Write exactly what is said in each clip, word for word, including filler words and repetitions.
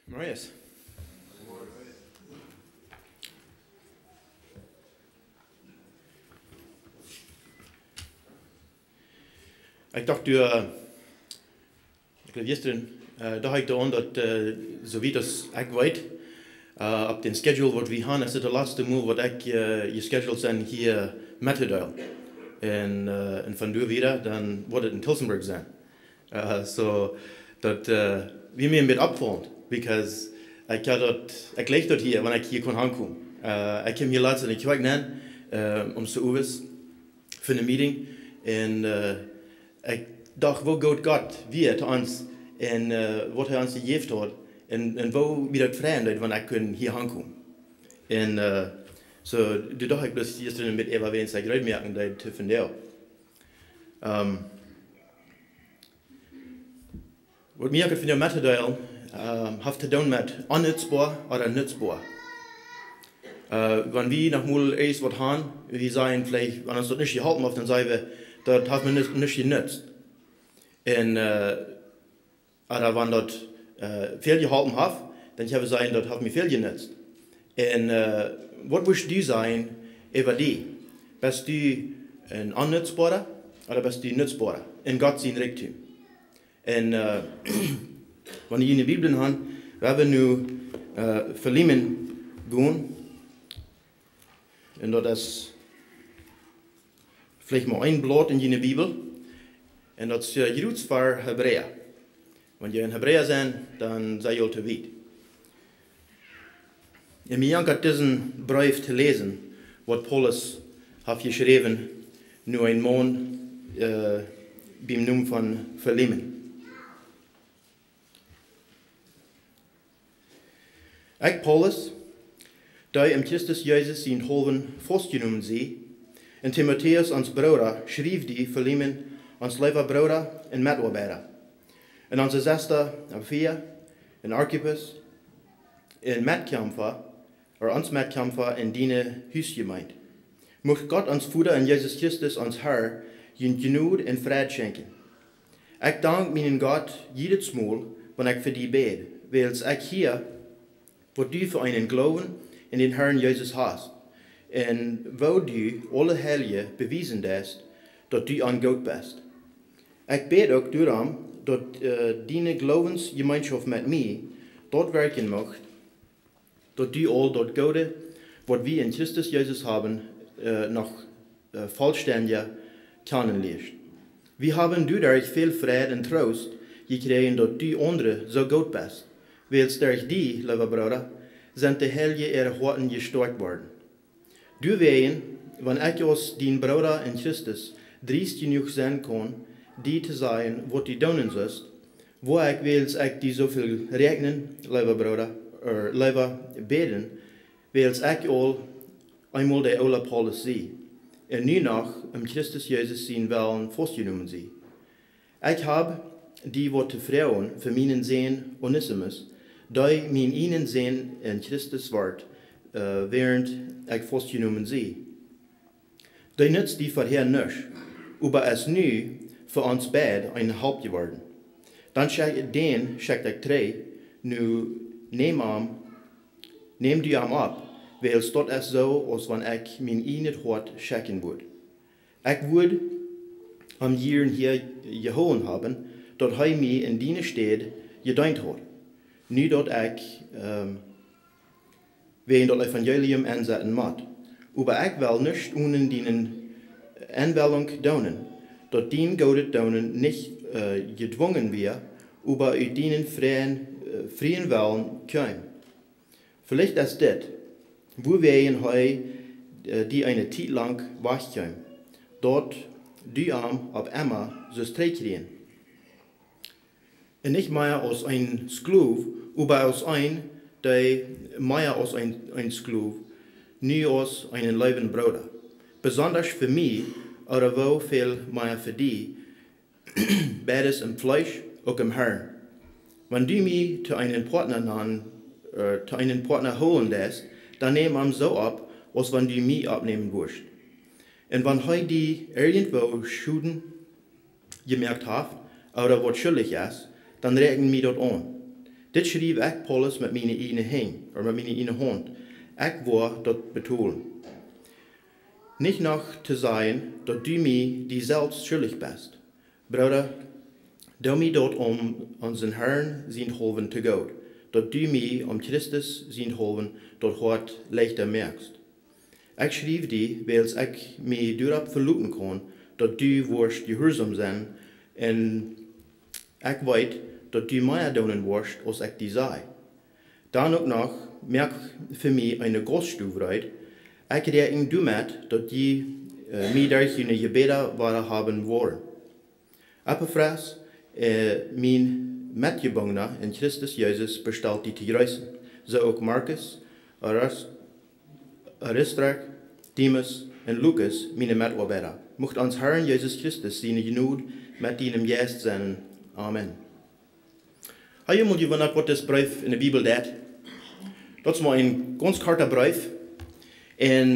Marius. Ekj docht, du, äh, ekj jleew jistren, äh, docht ekj doaraun daut, äh, soo wiet aus ekj weet, äh, opp dän Schedule waut wie haben, es dit daut latste Mol waut ekj, äh, jescheduled sie hia met to deelen. Un, äh, un von doa wieda, dan woat et en Tillsonburg sennen. Äh, soo, daut, äh, wia mie een bät oppfaulent, because ekj haud daut, ekj leewd daut hia, wan ekj hia kunn aunkomen. Äh, ekj kjeem hia latst enne Kjoakj nenn, äh, om soo uwes fa een Meeting. Un, äh, ekj docht, woo goot Gott wia to ons un, äh, waut hee ons jejäft haud. Un, un woo mie daut freien deed, wan ekj kunn hia aunkomen. Un, äh, soo, doa docht ekj bloos jistren een bät äwa wäajen ekj reed moaken deed to vondoag. Ähm, waut mie ekj vondoag met to deelen, ähm, haft to doonen met onnutzboa ooda nutzboa. Äh, wan wie noch mol eent waut haben, wie sajen veleicht, wan ons daut nich jeholpen haft, dan saj wie, daut haft mie nich, nich jenutzt. Un, äh, ooda wan daut, äh, väl jeholpen haft, dan kjenn wie sajen, daut haft mie väl jenutzt. Un, äh, waut wurscht du sajen äwa die? Best du een onnutzboara ooda best du nutzboara en Gott sien Rikj? Un, äh, wan jie june Bibel han, wie woaren nu, äh, Filmen gonen. Un daut es veleicht mau een Blaut en june Bibel. Un daut es, äh, jrod ver Hebräa. Wan jie en Hebräa sent, dan sent jie aul too wiet. Un mie jankat disen Breef to läsen, waut Paulus haft jeschräwen no een Maun, äh, biem Nomen von Filemon. Ekj, Paulus, dee en Christus Jesus sienen Haufen faustjenomen sie, un Timotäus, ons Brooda, schriew die, Filemon, ons leewa Brooda un Metoabeida, un onse Sesta Apfia, un Archippus, un Metkjampa, ooda ons Metkjampa en diene Husjemeent. Mucht Gott, ons Voda, un Jesus Christus, ons Herr, junt Jnod un Fräd schenkjen. Ekj dank mienen Gott jiedet Mol, wan ekj fa die bäd, wiels ekj hia, waut du fa eenen Gloowen en dän Herrn Jesus hast, un woo du aule Heilje bewiesen deist, daut du aun goot best. Ekj bäd uk doaromm, daut, äh, diene Gloowensjemeenschoft met mie daut werkjen mucht, daut du aul daut Goode, waut wie en Christus Jesus haben, äh, noch, äh, vollstendja kjanen lieescht. Wie haben doaderch väl Fräd un Troost jekjräajen, daut du aundre soo goot best, wiels derch die, leewa Brooda, sent de Heilje äare Hoaten jestoakjt worden. Doawäajen, wan ekj aus dien Brooda en Christus driest jenuach sennen kaun, die to sajen, waut du doonen sust, woa ekj, wiels ekj die soo väl räakjnen, leewa Brooda, äh, leewa bäden, wiels ekj aul eemol de oola Paulus sie, un nu noch en Christus Jesus sienen Wellen faustjenomen sie. Ekj hab die waut to froagen fa mienen Sän Onesimus, dee mien eena Sän en Christus wort, äh, wäarent ekj faustjenomen sie. Dee nutzt die verhäa nuscht, oba es nu fa ons beid eene Help jeworden. Dan schekj, dan schekj ekj trigj, nu näm am, näm du am opp, wiels daut es soo, aus wan ekj mien ieejnet Hoat schekjen wudd. Ekj wudd am jieren hia jehoolen haben, daut hee mie en diene Städ jedeent haud, nu daut ekj, ähm, wäajen daut Evangelium ensetten mott. Oba ekj well nuscht onen diene Enwellunk doonen, daut dien goodet Doonen nich, äh, jedwungen wia, oba ut dienen frieen, äh, frieen Wellen kjeem. Veleicht es dit, wuawäajen hee, äh, die eene Tiet lang wajchkjeem, daut du am opp emma sust trigj kjrieen. Un nich mea aus een Sklow, oba aus een, dee mea aus een, een Sklow, nu aus eenen leewen Brooda. Besondasch fa mie, ooda woo väl mea fa die, beides em Fleesch, uk em Herrn. Wan du mie to eenen Partner nan, äh, to eenen Partner hoolen deist, dan näm am soo opp, aus wan du mie oppnämen wurscht. Un wan hee die irjentwoo Schoden jemoakt haft, ooda waut schullich es, dan räakjen mie daut aun. Dit schriew ekj, Paulus, met miene ieejne Henj, ooda met miene ieejne Haunt. Ekj woa daut betolen. Nich noch to sajen, daut du mie die selfst schuldich best. Brooda, doo mie daut om onsen Herrn sienthaulwen to goot, daut du mie om Christus sienthaulwen daut Hoat leichta moakst. Ekj schriew die, wiels ekj mie doaropp veloten kaun, daut du woascht jehuarsom sennen, un ekj weet, daut du mea doonen woascht, aus ekj die saj. Dan uk noch, moak fa mie eene Gauststow reed. Ekj räakjen doamet, daut jie, äh, mie derch june Jebäda woaren haben woaren. Epafras, äh, mien Metjebungna en Christus Jesus, bestalt die to jreessen. Soo uk Markus, Aris-, Aristarch, Demas un Lukas, miene Metoabeida. Mucht ons Herrn Jesus Christus siene Jnod met dienem Jeist sennen. Amen. Hab jie mol jewundat, waut dis Breef enne Bibel deit? Daut es mau een gaunz korta Breef. Un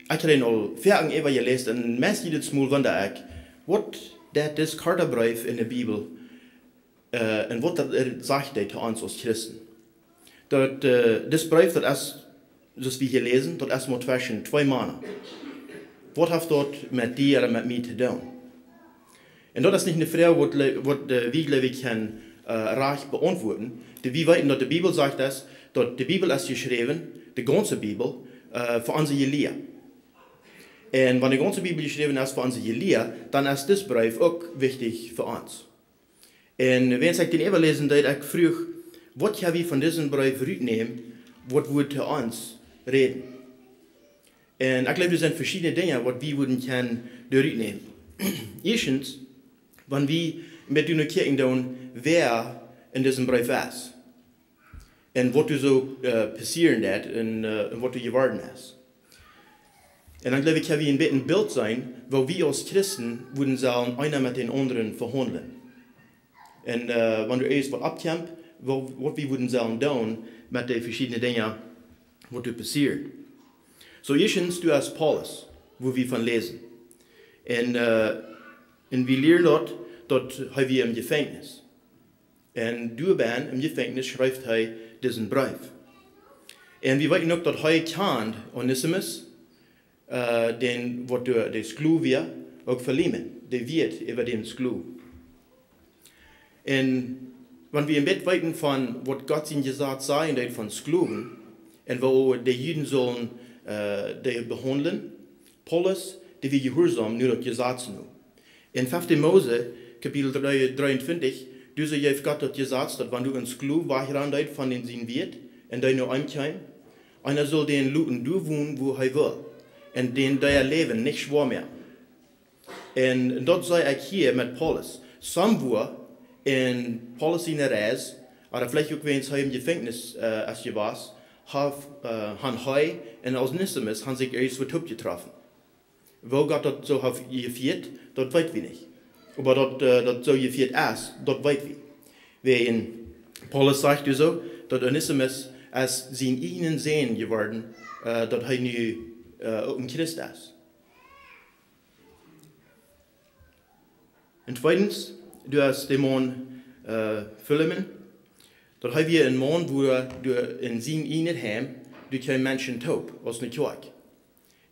ekj hab dän aul foaken äwa jeläst un meist jiedet Mol wunda ekj, waut deit dis korta Breef enne Bibel, äh, un waut daut, äh, sajcht dee to ons aus Christen. Daut, äh, dis Breef, daut es, soo aus wie hia läsen, daut es mau tweschen twee Mana. Waut haft daut met die ooda met mie to doonen? Un daut es nich eene Froag, waut, le-, waut, äh, wie, jleew ekj, kjennen, äh, rajcht beauntwuaden. Dee, wie weeten, daut de Bibel sajcht, es, daut de Bibel es jeschräwen, de gaunze Bibel, äh, fa onse Jelia. Un wan de gaunze Bibel jeschräwen es fa onse Jelia, dan es dis Breef uk wichtich fa ons. Un wäarent ekj dän äwaläsen deed, ekj fruach, waut kjenn wie von disen Breef rutnämen, waut wudd to ons räden? Un ekj jleew, doa sent veschiedne Dinja, waut wie wudden kjennen doa rutnämen. Ieeschtens, wan wie met dune kjikjen doonen, wäa en disen Breef es. Un waut doa soo, äh, passieren deit un, äh, un waut doa jeworden es. Un dan jleew ekj, hab wie een bät een Bilt seenen, woo wie aus Christen wudden sellen eena met dän aundren vehaundlen. Un, äh, wan doa irjent waut oppkjemt, woo, waut wie wudden sellen doonen met dee veschiedne Dinja, waut doa passieren. Soo, ieeschtens, doa es Paulus, wua wie von läsen. Un, äh, un wie lieren doa, daut hee wia em Jefenkjnis. Un doa benne em Jefenkjnis schrift hee disen Breef. Un wie weeten uk, daut hee kjand Onesimus, äh, dän, waut de, de Sklow wia, uk Filemon, dee wia äwa dän Sklow. Un wan wie een bät weeten von waut Gott sien Jesaz sajcht un daut von Sklowen, un woo de Juden sullen, äh, dee behaundlen, Paulus, dee wia jehuarsom no daut Jesaz no. En fefte Mose, Kapitel dree, dreeuntwintich, doa sajcht Gott daut Jesaz, daut wan du een Sklow wajchrannen deetst von dän sien Wieet, un dee no am kjeem, eena sull dän loten doa wonen, wua hee well, un dän deit daut Läwen nich schwoa mea. Un daut see ekj hia met Paulus. Somewhere en Paulus siene Reis, ooda veleicht uk wäarent hee em Jefenkjnis, äh, es jewast, haft, äh, han hee un Onesimus han sikj eemol wada toop jetroffen. Woo Gott daut soo haft jefieet, daut weet wie nich. Oba daut, äh, daut soo jefieet es, daut weet wie. Wäajen Paulus sajcht doa soo, daut Onesimus es sien ieejna Sän jeworden, äh, daut hee nu, äh, uk een Christ es. Un tweedens, doa es de Maun, äh, Filemon. Daut hee wia een Maun, wua doa en sien ieejnet Heim, doa kjeemen Menschen toop, aus eene Kjoakj.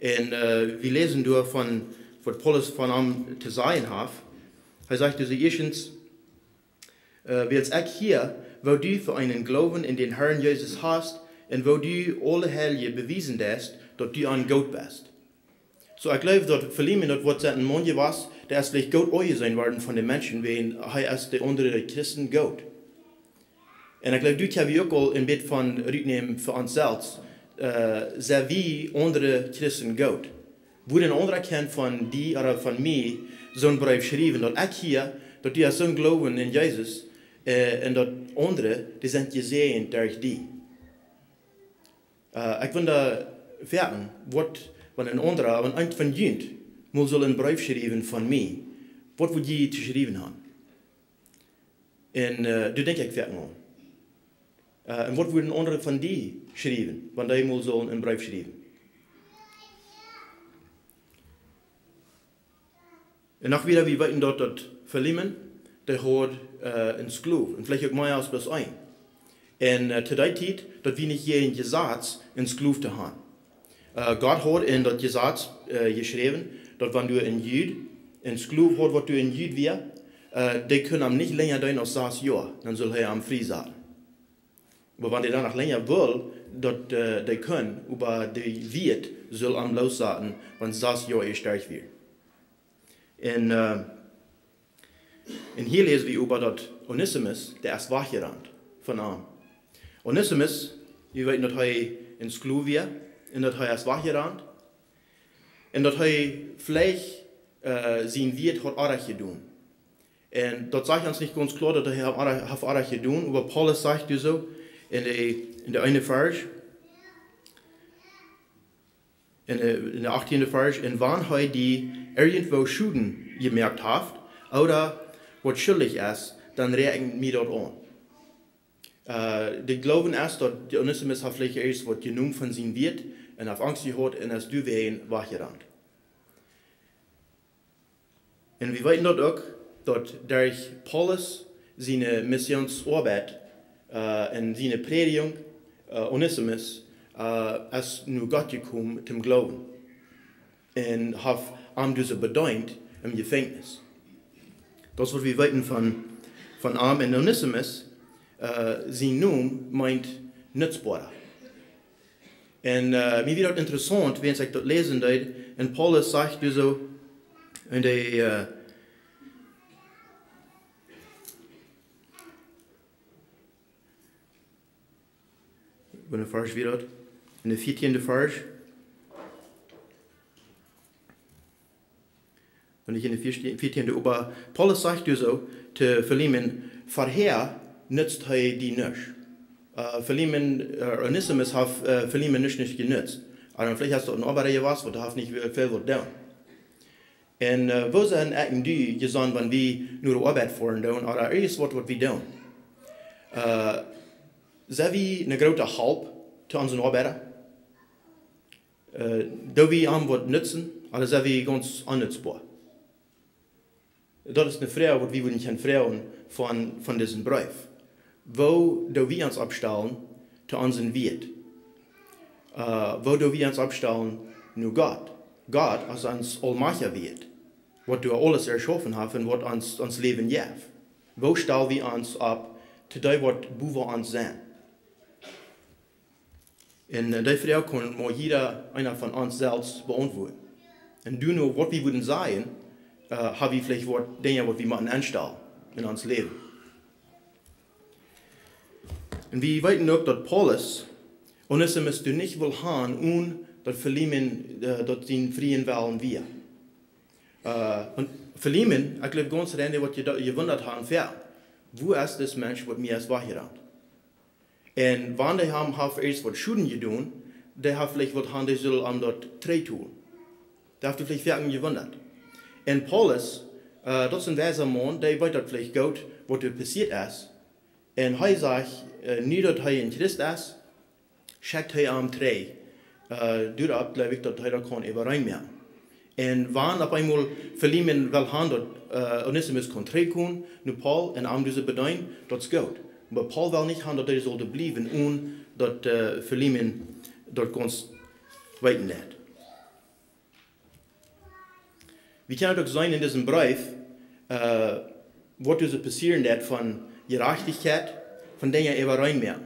Un, äh, wie läsen doa von, waut Paulus von am to sajen haft. Hee sajcht doa ieeschtens, äh, wiels ekj hia, woo du fa eenen Gloowen en dän Herrn Jesus hast, un woo du aule Heilje bewiesen deist, daut du an Gott best. Soo, ekj jleew, daut Filemon, daut woat sennen een Maun jewast, dee es veleicht goot aunjeseenen worden von de Menschen, wäajen hee es de aundre Christen goot. Un ekj jleew, doa kjenn wie uk aul een bät von rutnämen fa ons selfst. Äh, sent wie aundre Christen goot? Wudd een aundra kjennen von die ooda von mie soon Breef schriewen, daut ekj hia, daut du hast soon Gloowen en Jesus, äh, un daut aundre, dee sent jesäajent derch die. Äh, ekj wunda foaken, waut, wan een aundra, wan eent von junt mol sull een Breef schriewen von mie, waut wudd jie to schriewen han? Un, äh, doa denkj ekj foaken aun. Äh, un waut wudden aundre von die schriewen, wan dee mol sullen een Breef schriewen? Un noch wieda, wie weeten daut, daut Filemon, dee haud, äh, een Sklow, un veleicht uk mea aus bloos een. Un, äh, to dee Tiet, daut wia nich jäajen Jesaz een Sklow to haben. Äh, Gott haud en daut Jesaz, äh, jeschräwen, daut wan du een Jud, een Sklow haud, waut doa een Jud wia, äh, dee kunn am nich lenja deenen aus sas Joa, dan sull hee am frie saten. Oba wan dee dan noch lenja wull, daut, äh, dee kunn, oba de Wieet sull am loossaten, wan sas Joa ieescht derch wia. Un, äh, un hia läsen wie äwa daut Onesimus, dee es wajchjerant von am. Onesimus, wie weeten, daut hee een Sklow wia, un daut hee es wajchjerant, un daut hee veleicht, äh, sien Wieet haud oajch jedonen. Un daut sajcht ons nich gaunz kloa, daut hee haft oajch, haft oajch jedonen, oba Paulus sajcht doa soo en de, en de eene Varsch, en de, en de achttiende Varsch: "Un wan hee die irjentwoo Schoden jemoakt haft, ooda waut schuldich es, dan räakjent mie daut aun." Äh, de Gloowen es, daut de Onesimus haft veleicht ieescht waut jenomen von sien Wieet un haft Angst jehaut un es doawäajen wajchjerant. Un wie weeten daut uk, daut derch Paulus siene Missionsoabeit, äh, un siene Prädjunk, äh, Onesimus, äh, es no Gott jekomen toom Gloowen. Un haft am doa soo bedeent em Jefenkjnis. Daut es waut wie weeten von, von am. Un Onesimus, äh, sien Nomen meent nutzboara. Un, äh, mie wia daut interessaunt, wan ekj daut läsen deed, un Paulus sajcht doa soo en de, äh, waut een Varsch wia daut? En de vieetieende Varsch. Un nich en de vieetieende, oba Paulus sajcht doa soo to Filemon: "Verhäa nutzt hee die nuscht." Äh, Filemon, äh, Onesimus haft, äh, Filemon nich, nich jenutzt. Oba veleicht haft daut een Oabeida jewast, waut haft nich väl, väl waut doonen. Un, äh, woo sent ekj un du jesonnen, wan wie no de Oabeit foaren doonen, ooda irjent waut, waut wie doonen? Äh, sent wie eene groote Help to onse Oabeida? Äh, doo wie an waut nutzen, ooda sent wie gaunz onnutzboa? Daut es eene Froag, waut wie wudden kjennen froagen von, von disen Breef. Woo doo wie ons oppstalen to onsen Wieet? Äh, woo doo wie ons oppstalen no Gott? Gott es ons aulmajchtja Wieet, waut doa aules erschaufen haft un waut ons, ons Läwen jeft. Woo stal wie ons opp to dee, waut bowa ons sent? Un, äh, dee Froag kaun mau jieda eena von ons selfst beauntwuaden. Un doano, waut wie wudden sajen, äh, hab wie veleicht waut Dinja, waut wie motten aunstalen en ons Läwen. Un wie weeten uk, daut Paulus Onesimus doa nich wull haben, onen daut Filemon, äh, daut sien frieen Wellen wia. Äh, un Filemon, ekj jleew, gaunz rende waut je, jewundat haben, woo es dis Mensch, waut mie es wajchjerant? Un wan dee am haft ieescht waut Schoden jedonen, dee haft veleicht wullt haben, dee sull am daut trigjtoolen. Doa haft hee veleicht foaken jewundat. Un Paulus, äh, daut es een weisa Maun, dee weet daut veleicht goot, waut doa passieet es. Un hee sajcht, äh, nu daut hee een Christ es, schekjt hee am trigj. Äh, doaropp jleew ekj, daut hee daut kaun äwareen moaken. Un wan opp eemol Filemon well haben, daut, äh, Onesimus kaun trigjkomen no Paul un am dise bedeenen, daut es goot. Oba Paul well nich haben, daut hee sull bliewen, onen daut, äh, Filemon daut gaunz weeten deed. Wie kjennen daut uk seenen en disen Breef, äh, waut doa soo passieren deed von Jerajchtichkjeit, von Dinja äwareen moaken.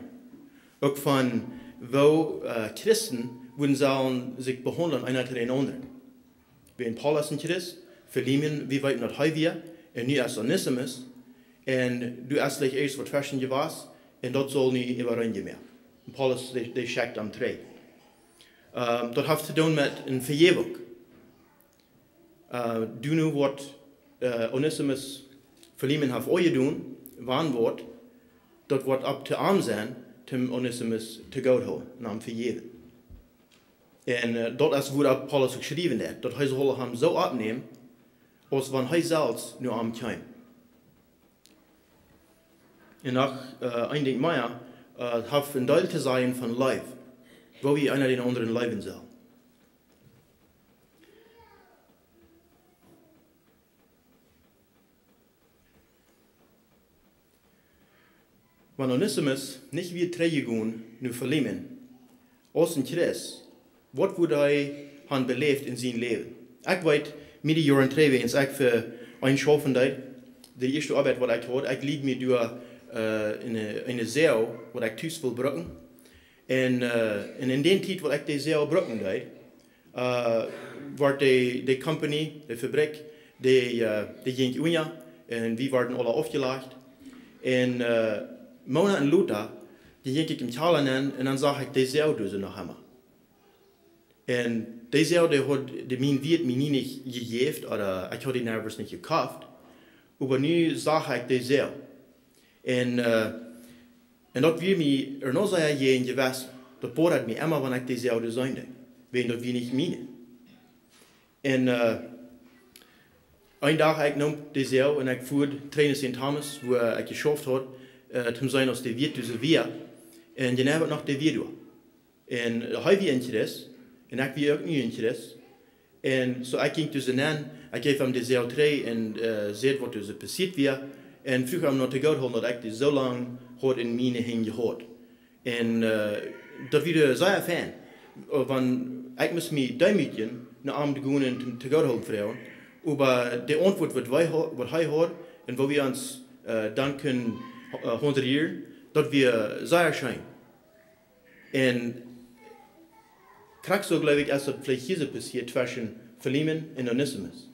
Uk von woo, äh, Christen wudden sellen sikj behaundlen, eena to dän aundren. Wan Paulus een Christ, Filemon, wie weeten daut hee wia, un nu es Onesimus, un doa es veleicht ieescht waut tweschen jewast, un daut saul nu äwareen jemoakt. Un Paulus, dee, dee schekjt am trigj. Ähm, daut haft to doonen met eene Vejäwunk. Äh, doano waut, äh, Onesimus Filemon haft aunjedonen, wan waut, daut woat opp to am sennen, toom Onesimus to Gott hoolen un am vejäwen. Un, äh, daut es, woo daut Paulus uk jeschräwen haft, daut hee saul am soo oppnämen, aus wan hee selfst no am kjeem. Un noch, äh, een Dinkj mea, äh, haft een Deel to sajen von Leew, woo wie eena dän aundren leewen sellen. Wan Onesimus nich wia trigjjegonen no Filemon, aus een Christ, waut wudd hee han beläft en sien Läwen? Ekj weet, miere Joaren trigj, wan ekj fa eenen schaufen deed, de ieeschte Oabeit waut ekj haud, ekj lieed mie doa, äh, eene, eene Säw, waut ekj tus wull brucken. Un, äh, un en dee Tiet waut ekj dee Säw brucken deed, äh, wort dee, dee Company, dee Fabrikj, dee, äh, dee jinkj unja un wie worden aula aufjelajcht. Un, äh, Moonaten lota, dan jinkj ekj em Kjalla nenn un dan sach ekj dee Säw doa noch emol. Un dee Säw, dee haud, dee mien Wieet mie nie nich jejäft, ooda ekj haud dee nirjens nich jekoft. Oba nu sach ekj dee Säw. Un, äh, un daut wia mie ea noch sea jäajen jewast. Daut bodat mie emma, wan ekj dee Säw doa seenen deed. Wiels daut wia nich miene. Un, äh, een Dach, ekj neem dee Säw un ekj fua trigj no Saint Thomas, wua ekj jeschauft haud, äh, toom seenen aus dee Wieet doa soo wia. Un je neem ekj noch dee Wieet doa. Un, äh, hee wia een Christ, un ekj wia uk nu een Christ. Un soo ekj jinkj doa nenn, ekj jeef am dee Säw trigj un, äh, säd waut doa soo passieet wia. Un fruach am no to Gott hoolen daut ekj dee soo lang haud en miene Henj jehaut. Un, äh, daut wia sea fein. Äh, wan ekj must mie deemootjen, no am to gonen un to, to Gott hoolen froagen. Oba de Auntwuat waut hee ha-, waut hee haud un woo wie ons, äh, dan kunnen, äh, honoreren, daut wia sea scheen. Un krakjt soo, jleew ekj, es daut veleicht hia soo passieet tweschen Filemon un Onesimus.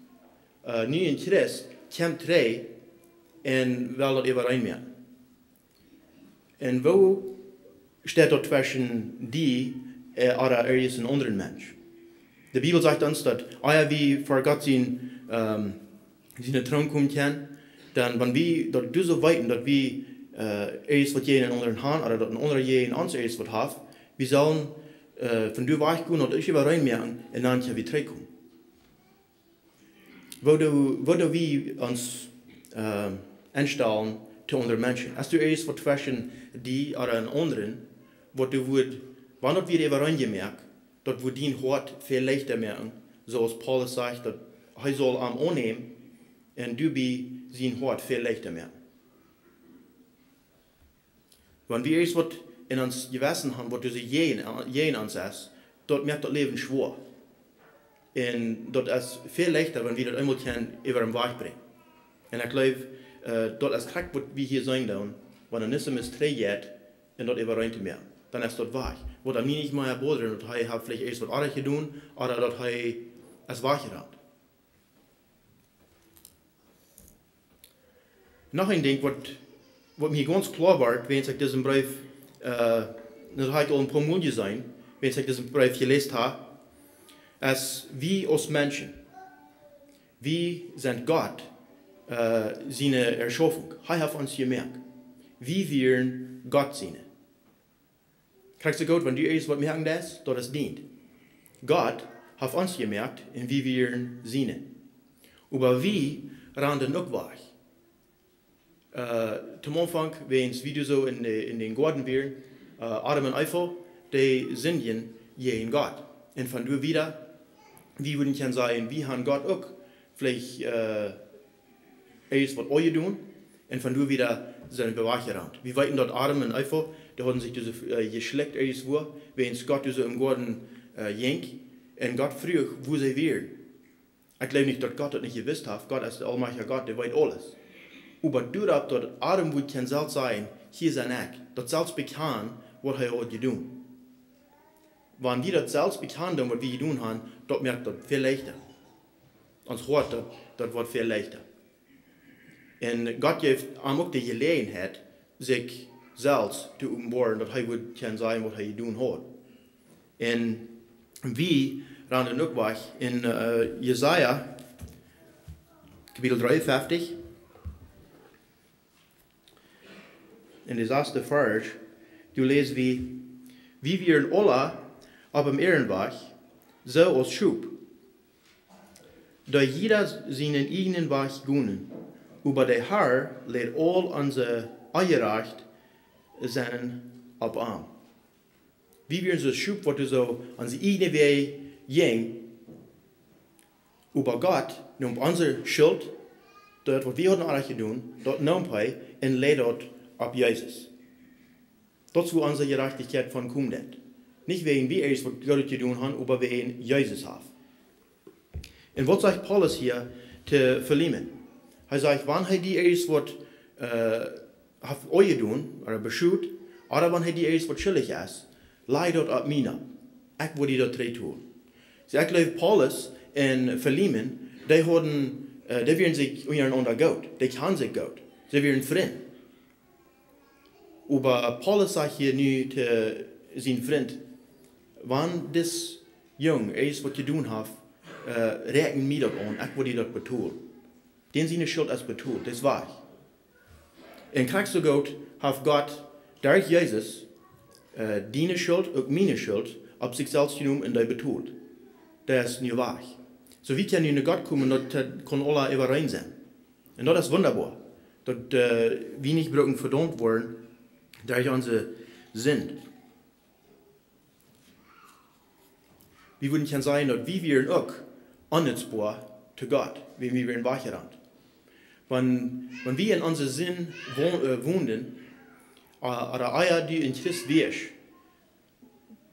Äh, nu een Christ kjemt trigj un well daut äwareen moaken. Un woo steit daut tweschen die, äh, ooda irjent een aundren Mensch? De Bibel sajcht ons daut, ea wie ver Gott sien, ähm, sienen Troon komen kjennen, dan, wan wie daut doa soo weeten, daut wie, äh, irjent waut jäajen een aundren han, ooda daut een aundra jäajen ons irjent waut haft, wie sellen, äh, von doa wajch gonen, daut äwareen moaken un dan kjenn wie trigjkomen. Woo doo, woo doo wie ons, äh, enstalen to aundre Menschen? Es doa irjent waut tweschen die ooda een aundren, waut doa wudd, wan daut wia äwareen jemoakt, daut wudd dien Hoat väl leichta moaken, soo aus Paulus sajcht, daut hee saul am aunnämen un doabie sien Hoat väl leichta moaken. Wan wie irjent waut en ons Jewessen han, waut doa soo jäajen, jäajen ons es, daut moakt daut Läwen schwoa. Un daut es väl leichta, wan wie daut eemol kjennen äwa dän Wajch brinjen. Un ekj jleew, äh, daut es krakjt waut wie hia seenen doonen, wan Onesimus trigjjeit un daut äwareen to moaken. Dan es daut wajch. Waut am nie nich mea bodren, daut hee haft veleicht irjent waut oajch jedonen, ooda daut hee es wajchjerant. Noch een Dinkj waut, waut mie gaunz kloa wort, wan ekj disen Breef, äh, daut hab ekj aul een poa Mol jeseenen, wan ekj disen Breef jeläst hab, es wie aus Menschen, wie sent Gott, äh, siene Erschaufunk. Hee haft ons jemoakt. Wie wieren Gott siene. Krakjt soo goot, wan du irjent waut moaken deist, daut es dient. Gott haft ons jemoakt un wie wieren siene. Oba wie randen uk wajch. Äh, toom Aunfank, wan wie doa soo en de, en dän Goaden wieren, äh, Adam un Eva, dee sindjen jäajen Gott. Un von doa wieda, wie wudden kjennen sajen, wie han Gott uk veleicht, äh, irjent waut aunjedonen, un von doa wieda sent wie wajchjerant. Wie weeten daut Adam un Eva, dee hauden sikj doa soo, äh, jeschlekjt irjentwua, wan Gott doa soo em Goaden, äh, jinkj, un Gott fruach, wua see wieren. Ekj jleew nich, daut Gott daut nich jewist haft. Gott es de aulmajchtja Gott, dee weet aules. Oba doaropp, daut Adam wudd kjennen selfst sajen, hia sie ekj, daut selfst bekjanen, waut hee haud jedonen. Wan wie daut selfst bekjanen doonen, waut wie jedonen han, daut moakt daut väl leichta. Ons Hoat, daut, daut woat väl leichta. Un Gott jeef am uk de Jeläajenheit, sikj selfst to openboaren, daut hee wudd kjennen sajen, waut hee jedonen haud. Un wie randen uk wajch en, äh, Jesaja, Kapitel dreeunfeftich. En de sasde Varsch, doa läs wie: Wie wieren aula opp dän Irrwajch, soo aus Schop, dee jieda sienen ieejnen Wajch gonen, oba de Har leet aul onse Onjerajcht sennen opp am. Wie wieren soo aus Schop, waut doa soo onse ieejne Wäaj jinjen. Oba Gott neem onse Schult, daut waut wie hauden oajch jedonen, daut neem hee un läd daut opp Jesus. Daut es wua onse Jerajchtichkjeit von kjemt. Nich wäajen wie eent waut Goodet jedonen haben, oba wäajen Jesus haft. Un waut sajcht Paulus hia to Filemon? Hee sajcht, wan hee die eent waut, äh, haft aunjedonen, ooda beschult, ooda wan hee die eent waut schuldich es, laj daut opp mie. Ekj woa die daut trigjtolen. See, ekj jleew, Paulus un Filemon, dee hauden, äh, dee wieren sikj unjarenaunda goot. Dee kjanden sikj goot. See wieren Frind. Oba Paulus sajcht hia nu to sienen Frint, wan dis Jung eent waut jedonen haft, äh, räakjen mie daut aun, ekj woa die daut betolen. Dän siene Schult es betolt, daut es woa. Un krakjt soo goot haft Gott derch Jesus, äh, diene Schult, uk miene Schult, opp sikj selfst jenomen un dee betolt. Daut es nu woa. Soo wie kjennen nu no Gott komen, daut, äh, kaun aula äwareen sennen. Un daut es wundaboa. Daut, äh, wie nich brucken vedaumt woaren derch onse Sind. Wie wudden kjennen sajen, daut wie wieren uk onnutzboa to Gott, wan wie wieren wajchjerant. Wan, wan wie en onse Sind wo-, äh, wonden, äh, ooda ea du en Christ wieescht,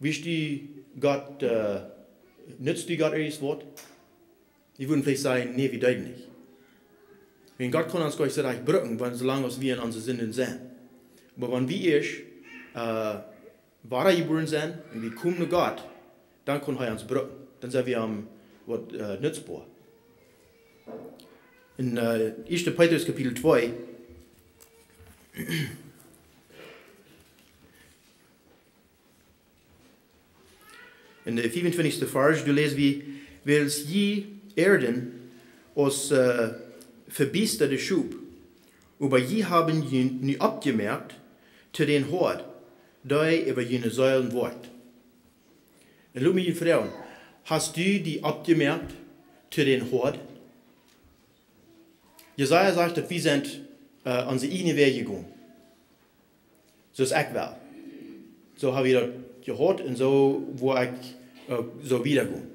wieescht du Gott, äh, nutzt du Gott eent waut? Wie wudden veleicht sajen, nä, wie deeden nich. Wan Gott kaun ons goanich soo rajcht brucken, wan, soo lang aus wie en onse Sinden sent. Oba wan wie ieescht, äh, wadajebuaren sent un wie komen no Gott, dan kaun hee ons brucken. Dan sent wie am waut, äh, nutzboa. En, äh, ieeschte Petrus Kapitel twee, en de fiefuntwintichste Varsch, doa läs wie, wiels jie ieeden aus, äh, vebiestade Schop, oba jie haben junt nu oppjemoakt to dän Hoad, dee äwa june Seelen woakt. Un lot mie froagen, hast du die oppjemoakt to dän Hoad? Jesaja sajcht, daut wie sent, äh, onse ieejne Wäaj jegonen. Soo aus ekj well. Soo hab ekj daut jehaut un soo woa ekj, äh, soo wieda gonen.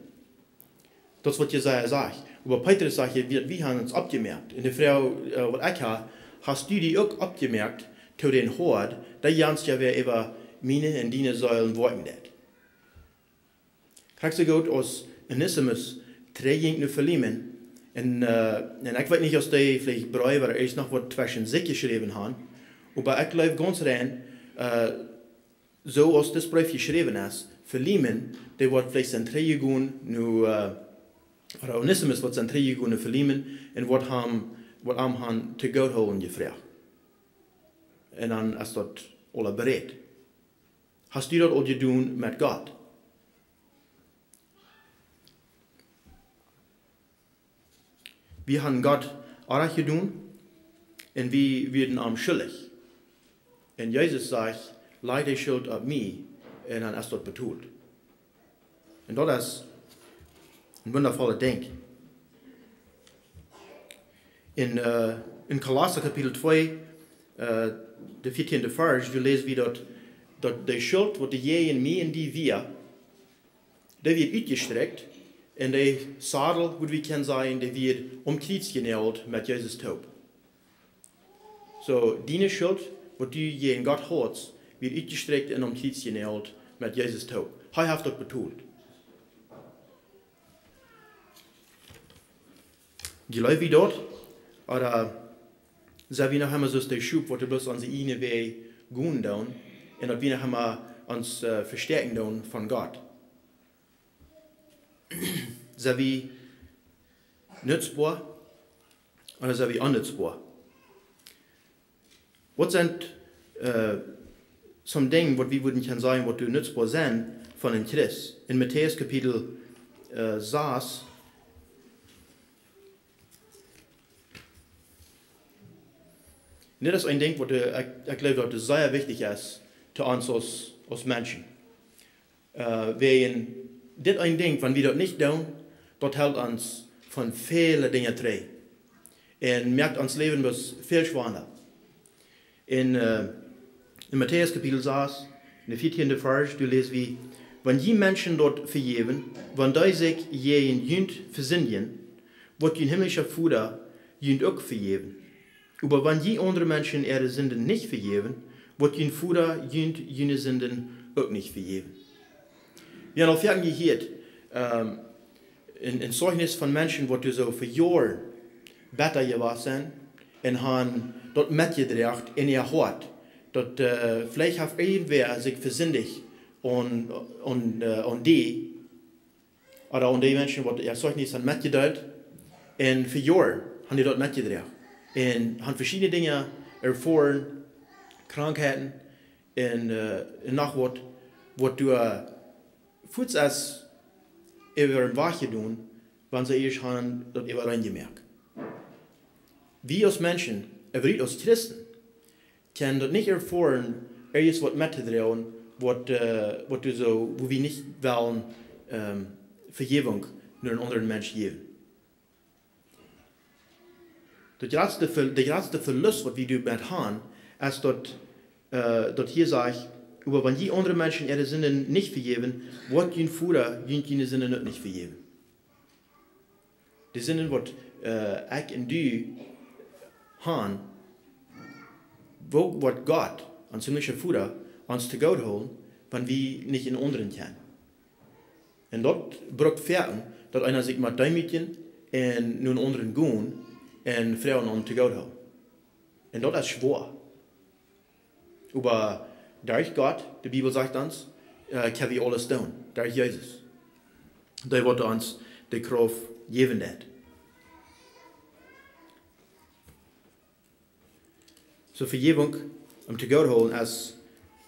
Daut es waut Jesaja sajcht. Oba Petrus sajcht hia, wie, wie haben ons oppjemoakt. Un de Froag, äh, waut ekj hab, hast du die uk oppjemoakt to dän Hoad, dee jankat jo wada äwa miene un diene Seelen woakjen deit? Krakjt soo goot aus Onesimus trigjjinkj no Filemon. Un, äh, un ekj weet nich aus dee veleicht Breew ooda eent noch waut tweschen sikj jeschräwen haben. Oba ekj jleew gaunz rein, äh, soo aus dis Breef jeschräwen es, Filemon, dee woat veleicht sennen trigjjegonen no, äh, ooda Onesimus woat sennen trigjjegonen no Filemon un woat am, woat am han to Gott hoolen jefroacht. Un dan es daut aula bereit. Hast du daut aul jedonen met Gott? Wie haben Gott Onrajcht jedonen un wie wieren am schuldich. Un Jesus sajcht, laj de Schult opp mie un dan es daut betolt. Un daut es een wundavollet Dinkj. En, äh, en Kolossa Kapitel twee, äh, de vieetieende Varsch, doa läs wie daut, daut de Schult waut doa jäajen mie un die wia, dee wort utjestrakjt un de Sadel, wudd wie kjennen sajen, dee wort aum Kjriez jenault met Jesus toop. Soo, diene Schult, waut du jäajen Gott haudst, wort utjestrakjt un aum Kjriez jenault met Jesus toop. Hee haft daut betolt. Jleew wie daut? Ooda sent wie noch emma soo aus de Schop, waut bloos onse ieejne Wäaj gonen doonen, un daut wie noch emma ons, äh, vestäakjen doonen von Gott? Sent wie nutzboa ooda sent wie onnutzboa? Waut sent, äh, some Dinja, waut wie wudden kjennen sajen, waut doa nutzboa sent von een Christ? En Matäus Kapitel, äh, sas. Un dit es een Dinkj, waut, äh, ekj, ekj jleew, daut sea wichtich es to ons aus, aus Menschen. Äh, wäajen dit een Dinkj, wan wie daut nich doonen, daut helt ons von väle Dinja trigj. Un moakt ons Läwen bloos väl schwanda. En, äh, en Matäus Kapitel sas, en de vieetieende Varsch, doa läs wie: Wan jie Menschen daut vejäwen, wan dee sikj jäajen junt vesindjen, woat jun himmlischa Voda junt uk vejäwen. Oba wan jie aundre Menschen äare Sinden nich vejäwen, woat jun Voda junt june Sinden uk nich vejäwen. Wie haben aul foaken jehieet, ähm, een, een Zeichnis von Menschen, waut doa soo fa Joaren betta jewast sent un haben daut metjedroagen en äa Hoat. Daut, äh, veleicht haft irjentwäa sikj vesindicht aun, aun, äh, aun dee, ooda aun dee Menschen, waut äa Zeichnis haben metjedeelt, un fa Joaren haben dee daut metjedroagen. Un haben veschiedne Dinja erfoaren, Krankheiten un, äh, un noch waut, waut doa fuaz es äwa äaren Wajch jedonen, wan see ieescht haben daut äwareen jemoakt. Wie aus Menschen, äwa wie aus Christen, kjennen daut nich erfoaren, irjent waut mettodroagen, waut, äh, waut wie soo, wua wie nich wellen, ähm, Vejäwunk no eenen aundren Mensch jäwen. Daut jratste Ver-, de jratste Velust, waut wie doamet haben, es daut, äh, daut hia sajcht, oba wan jie aundre Menschen äare Sinden nich vejäwen, woat jun Voda junt june Sinden uk nich vejäwen. De Sinden, waut, äh, ekj un du haben, woo woat Gott, ons himmlischa Voda, ons to goot hoolen, wan wie nich eenen aundren kjennen? Un daut brukt foaken, daut eena sikj mott deemootjen un no eenen aundren gonen un froagen om to goot hoolen. Un daut es schwoa. Oba derch Gott, de Bibel sajcht ons, äh, kjenn wie aules doonen. Derch Jesus. Dee woat ons de Krauft jäwen daut. Soo Vejäwunk, om to goot hoolen, es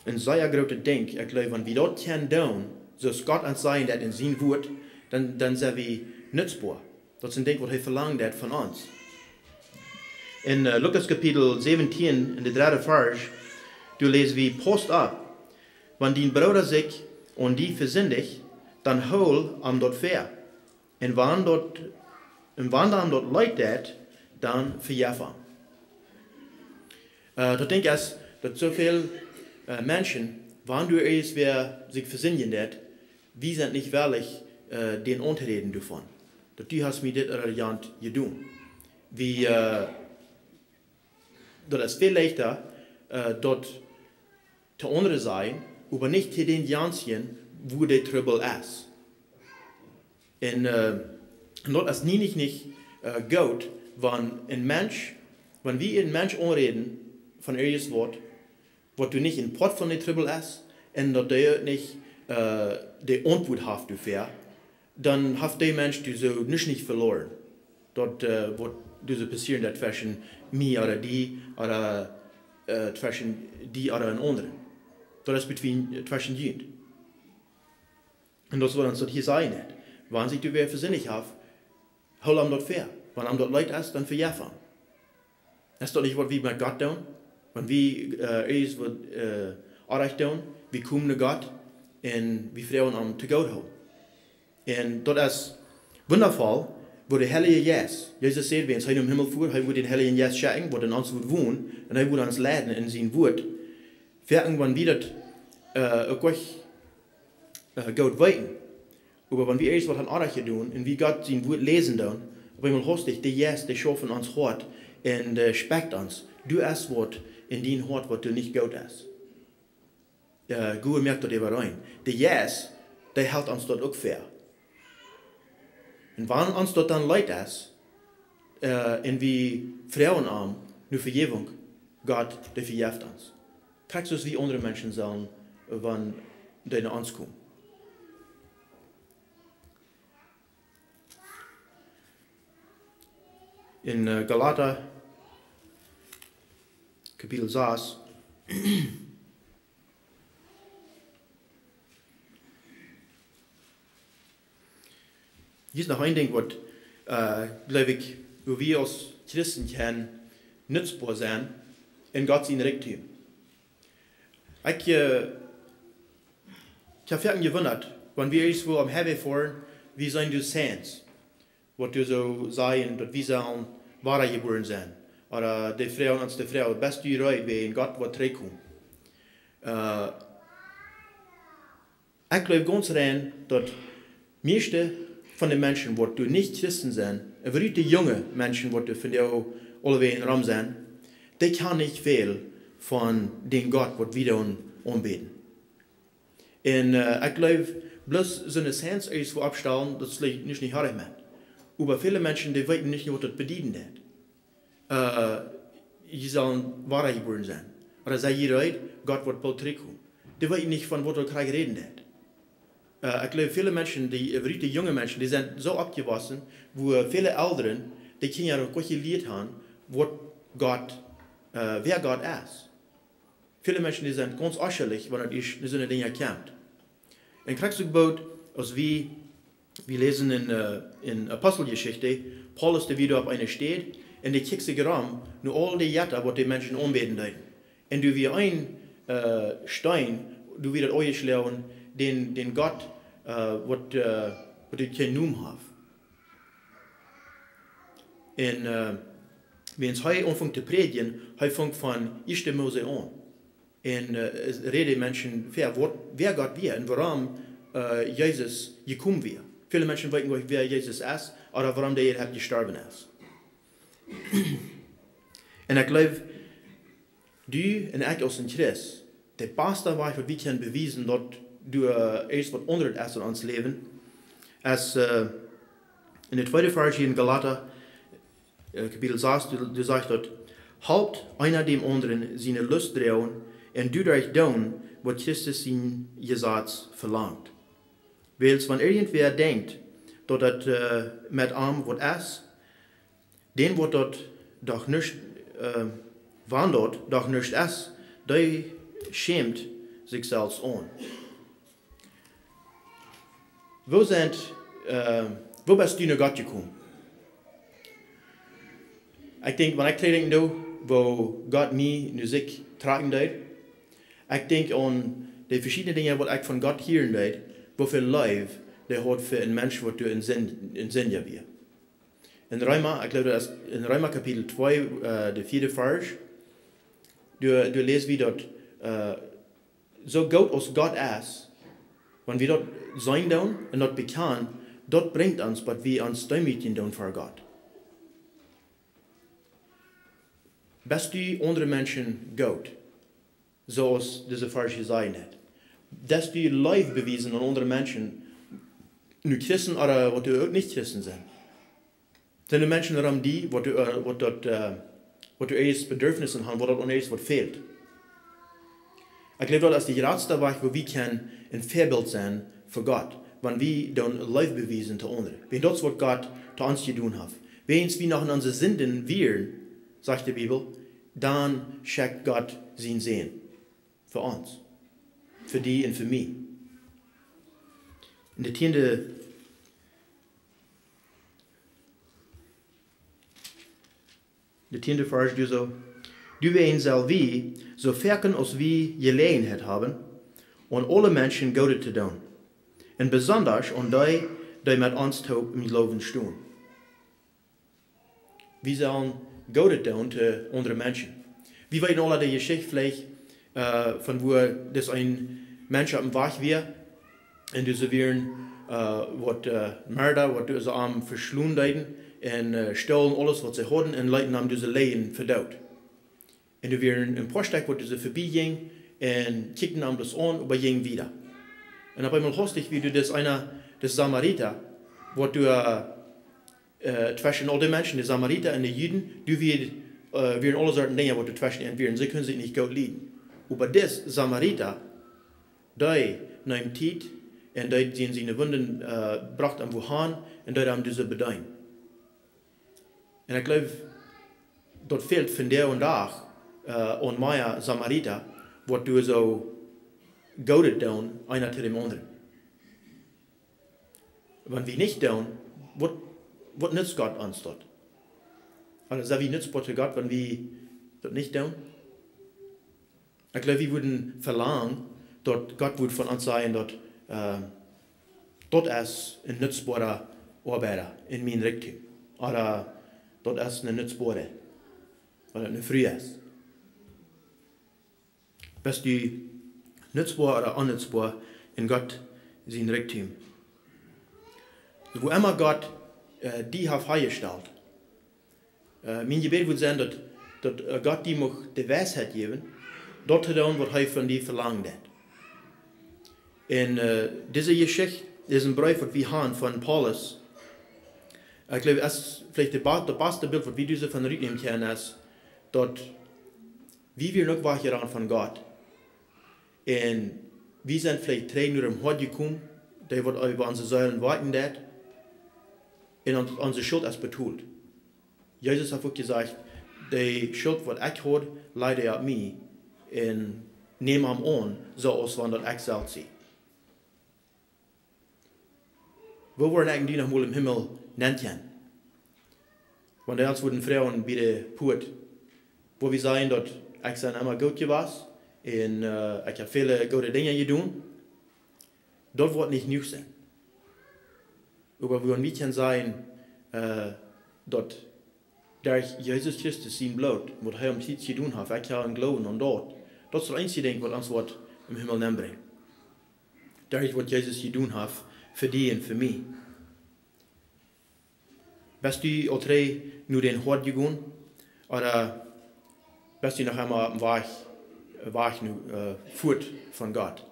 een sea grootet Dinkj. Ekj jleew, wan wie daut kjennen doonen, soo aus Gott ons sajen deit en sien Wort, dan, dan sent wie nutzboa. Daut es een Dinkj, waut hee velangt haft von ons. En, äh, Lukas Kapitel säwentieen, en de dredde Varsch, doa läs wie: "Pausst opp, wan dien Brooda sikj aun die vesindicht, dan hool am daut väa. Un wan daut, un wan am daut leet deit, dan vejeff am." Äh, daut Dinkj es, daut soo väl, äh, Menschen, wan doa irjentwäa sikj vesindjen deit, wie sent nich wellich, äh, dän auntoräden doavon, daut du hast mie dit ooda jant jedonen. Wie, äh, daut es väl leichta, äh, daut to aundre sajen, oba nich to dänjanjen, wua de Trubbel es. Un, äh, un daut es nie nich, nich, äh, goot, wan een Mensch, wan wie een Mensch aunräden von irjent waut, waut doa nich een Poat von de Trubbel es, un daut dee nich, äh, de Auntwuat haft doafäa, dan haft dee Mensch doa soo nuscht nich veloaren. Daut, äh, waut doa soo passieren deit tweschen mie ooda die, ooda, äh, tweschen die ooda een aundren. Daut es between, äh, tweschen junt. Un daut es waut ons daut hia sajen deit. Wan sikj doa wäa vesindicht haft, hool am daut väa. Wan am daut leet es, dan vejeff am. Es daut nich waut wie met Gott doonen? Wan wie, äh, irjent waut, äh, orrajcht doonen, wie komen no Gott un wie froagen am to goot hoolen. Un daut es wundavoll, woo de Heilje Jeist, Jesus säd, wan hee nom Himmel fua, hee wudd dän Heiljen Jeist schekjen, waut en ons wudd wonen, un hee wudd ons leiden en sien Wort. Foaken, wan wie daut, äh, uk, äh, goot weeten. Oba wan wie irjent waut haben orrajcht jedonen un wie Gott sien Wort läsen doonen, opp eemol haustich, de Jeist, dee schauft en ons Hoat un, äh, spekjt ons: "Doa es waut en dien Hoat, waut doa nich goot es." Äh, Gott moakt daut äwareen. De Jeist, dee helt ons daut uk väa. Un wan ons daut dan leet es, äh, un wie froagen am no Vejäwunk, Gott, dee vejeft ons. Krakjt soo aus wie aundre Menschen sellen, wan dee no ons komen. En, äh, Galata, Kapitel sas. Hia es noch een Dinkj, waut, äh, jleew ekj, wua wie aus Christen kjennen nutzboa sennen en Gott sien Rikj. Ekj, äh, ekj hab foaken jewundat, wan wie irjentwua aum Highway foaren, wie seenen doa Signs, waut doa soo sajen, daut wie sellen wadajebuaren sennen. Ooda dee froagen ons de Froag: "Best du reed, wan Gott woat trigjkomen?" Äh, ekj jleew gaunz rein, daut mieeschte von de Menschen, waut doa nich Christen sent, äwahaupt de junge Menschen, waut doa vondoag aulewäajen rom sent, dee kjennen nich väl von dän Gott, waut wie dan aunbäden. Un, äh, ekj jleew, bloos soone Signs irjentwua oppstalen, daut es nich, nich, nich hoalich met. Oba väle Menschen, dee weeten nich, waut daut bedieden deit. Äh, jie sellen wadajebuaren sennen. Ooda sie jie reed, Gott woat boolt trigjkomen. Dee weeten nich, von waut daut krakjt räden deit. Äh, ekj jleew, väle Menschen, dee, äh, veleicht dee junge Menschen, dee sent soo oppjewossen, wua väle Elren, dee Kjinja uk nich jelieet haben, waut Gott, äh, wäa Gott es. Väle Menschen, dee sent gaunz oschullich, wan et ieescht no soone Dinja kjemt. Un krakjt soo goot, aus wie, wie läsen en, äh, en Aposteljeschicht, Paulus, dee wia doa opp eene Städ, un dee kjikjt sikj rom, no aul dee Jetta, waut dee Menschen aunbäden deeden. Un doa wia een, äh, Steen, doa wia daut aunjeschloagen, dän, dän Gott, äh, waut, äh, waut dee kjeenen Nomen haud. Un, äh, wiels hee aunfunk to prädjen, hee funk von ieeschte Mose aun. Un, äh, es räd dee Menschen ver, waut, wäa Gott wia un wuarom, äh, Jesus jekomen wia. Väle Menschen weeten nich, wäa Jesus es, ooda wuarom hee haft jestorwen es. Un ekj jleew, du un ekj aus een Christ, de baste Wajch, waut wie kjennen bewiesen, daut du, äh, ieescht waut aundret es en ons Läwen, es, äh, en de tweede Varsch hia en Galata, äh, Kapitel sas, doa, doa sajcht daut: "Halpt eena däm aundren siene Lust droagen un doaderch doonen, waut Christus sien Jesaz velangt." Wiels wan irjentwäa denkjt, daut daut, äh, met am waut es, dän waut daut doch nich, äh, wan daut doch nich es, dee schämt sikj selfst aun. Woo sent, äh, woo best du no Gott jekomen? Ekj denkj, wan ekj trigj denkj, woo Gott mie no sikj trakjen deed, ekj denkj aun de veschiedne Dinja, waut ekj von Gott hieren deed, woo väl Leew dee haud fa een Mensch, waut doa en Sind, en Sindja wia. En Reema, ekj jleew, daut es en Reema Kapitel twee, äh, de vieede Varsch, doa, doa läs wie daut, äh, soo goot aus Gott es, wan wie daut seenen doonen un daut bekjanen, daut brinjt ons, waut wie ons deemootjen doonen ver Gott. Best du aundre Menschen goot? Soo aus dise Varsch jesajcht haft. Daut du Leew bewiesen aun aundre Menschen, nu Christen ooda waut doa uk nich Christen sent. Sent de Menschen rom die, waut doa, äh, waut daut, äh, waut doa ieescht Bedürfnisse haben, waut daut ieescht waut fält. Ekj jleew, daut es de jratste Wajch, woo wie kjennen een Väabilt sennen fa Gott, wan wie doonen Leew bewiesen to aundre. Wiels daut es, waut Gott to ons jedonen haft. Wiels wie noch en onse Sinden wieren, sajcht de Bibel, dan schekjt Gott sienen Sän fa ons. Fa die un fa mie. En de tieende, de tieende Varsch, doa soo: "Doawäajen sell wie, soo foaken aus wie Jeläajenheit haben, aun aule Menschen Goodet to doonen. Un besondasch aun dee, dee met ons toop em Gloowen stonen." Wie sellen Goodet doonen to aundre Menschen. Wie weeten aula de Jeschicht veleicht, äh, von woo dis een Mensch oppem Wajch wia. Un dise wieren, äh, waut, äh, Merda, waut dise am veschlonen deeden. Un, äh, stolen aules, waut see hauden, un leeten am dise läajen fa doot. Un doa wieren een poa Stekj, waut doa verbie jinjen, un kjikjten am daut aun, oba jinjen wieda. Un opp eemol haustich wia doa dis eena, de Samarita, waut doa, äh, tweschen aul de Menschen, de Samarita un de Juden, doa wia, äh, wieren aule Sorten Dinja, waut doa tweschen an wieren. See kunnen sikj nich goot lieden. Oba dis Samarita, dee neem Tiet un deed siene, siene Wunden, äh, brocht am wua han un deed am dise bedeenen. Un ekj jleew, daut fält vondoag dän Dach, äh, aun mea Samarita, waut doa soo Goodet doonen, eena to dän aundren. Wan wie nich doonen, waut, waut nutzt Gott ons daut? Ooda sent wie nutzboa to Gott, wan wie daut nich doonen? Ekj jleew, wie wudden velangen, daut Gott wudd von ons sajen, daut, äh, daut es een nutzboara Oabeida en mien Rikj. Ooda daut es eene nutzboare, ooda eene Fru es. Best du nutzboa ooda onnutzboa en Gott sien Rikj? Wua emma Gott, äh, die haft hanjestalt, äh, mien Jebäd wudd sennen, daut, daut, äh, Gott die mucht de Weisheit jäwen, daut to doonen, waut hee von die velangt haft. Un dise Jeschicht, disen Breef, waut wie haben von Paulus, ekj jleew, es veleicht daut baste Bilt, waut wie doa von rutnämen kjennen, es daut wie wieren uk wajch jeran von Gott. Un wie sent veleicht trigj no däm Hoad jekomen, dee waut äwa onse Seelen woakjen deit, un onse Schult es betolt. Jesus haft uk jesajcht: De Schult, waut ekj haud, laj dee opp mie, un näm am aun, soo aus wan daut ekj selfst sie. Woo woaren ekj un du noch mol em Himmel nenn kjennen? Wan dee ons wudden froagen bie de Puat, woa wie sajen daut: Ekj sie emma goot jewast un ekj hab väle goode Dinja jedonen? Daut woat nich jenuach sennen. Oba wan wie kjennen sajen, daut derch Jesus Christus sien Bloot, waut hee aum Kjriez jedonen haft, ekj hab een Gloowen aun daut, daut es daut eensje Dinkj, waut ons woat em Himmel nenn brinjen. Derch waut Jesus jedonen haft fa die un fa mie. Best du aul trigj no däm Hoad jegonen, ooda best du noch emma oppem Wajch, Wajch no, fuat von Gott?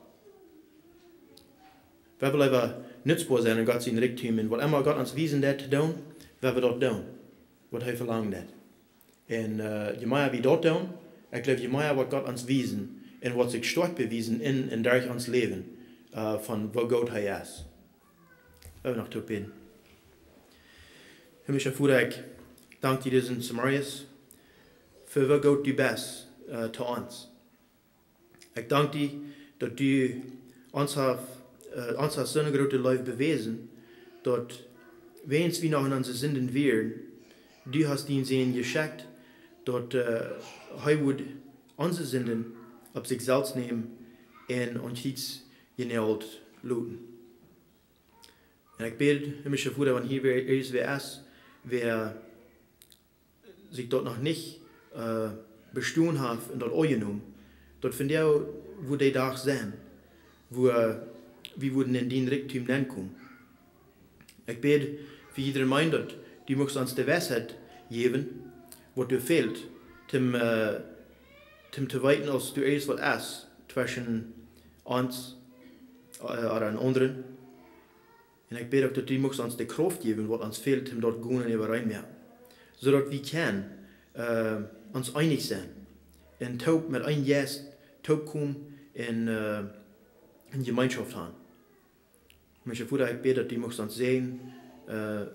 Wie wellen leewa nutzboa sennen en Gott sien Rikjdom, un waut emma Gott ons wiesen deit to doonen, wie wellen daut doonen, waut hee velangen deit. Un je mea wie daut doonen, ekj jleew, je mea woat Gott ons wiesen un woat sikj stoakj bewiesen en un derch ons Läwen, von woo goot hee es. Wie wellen noch toop bäden. Himlischa Voda, ekj dank die disen Zemorjes fa woo goot du best to ons. Ekj dank die, daut du ons hast, ons hast soone groote Leew bewäsen, daut, wiels wie noch en onse Sinden wieren, du hast dienen Sän jeschekjt, daut hee wudd onse Sinden opp sikj selfst nämen un aum Kjriez jenault loten. Un ekj bäd, himlischa Voda, wan hia wäa, irjentwäa es, wäa sikj daut noch nich bestonen haft un daut aunjenomen, daut vondoag wudd de Dach sennen, wua wie wudden en dien Rikjdom nenn komen. Ekj bäd fa jiedrem eenen, daut du muchst ons de Weisheit jäwen, waut doa fält, toom, toom to weeten, aus doa irjentwaut es tweschen ons ooda en aundren. Un ekj bäd uk, daut du muchst ons de Krauft jäwen, waut ons fält, toom daut gonen äwareen moaken, soo daut wie kjennen ons eenich sennen un toop met een Jeist toopkomen un, un Jemeenschoft haben. Himlischa Voda, ekj bäd, daut du muchst ons säajnen,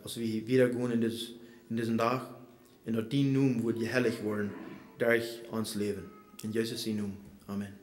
aus wie wieda gonen en disen Dach, un daut dien Nomen wudd jeheilicht woaren derch ons Läwen. En Jesus sien Nomen. Amen.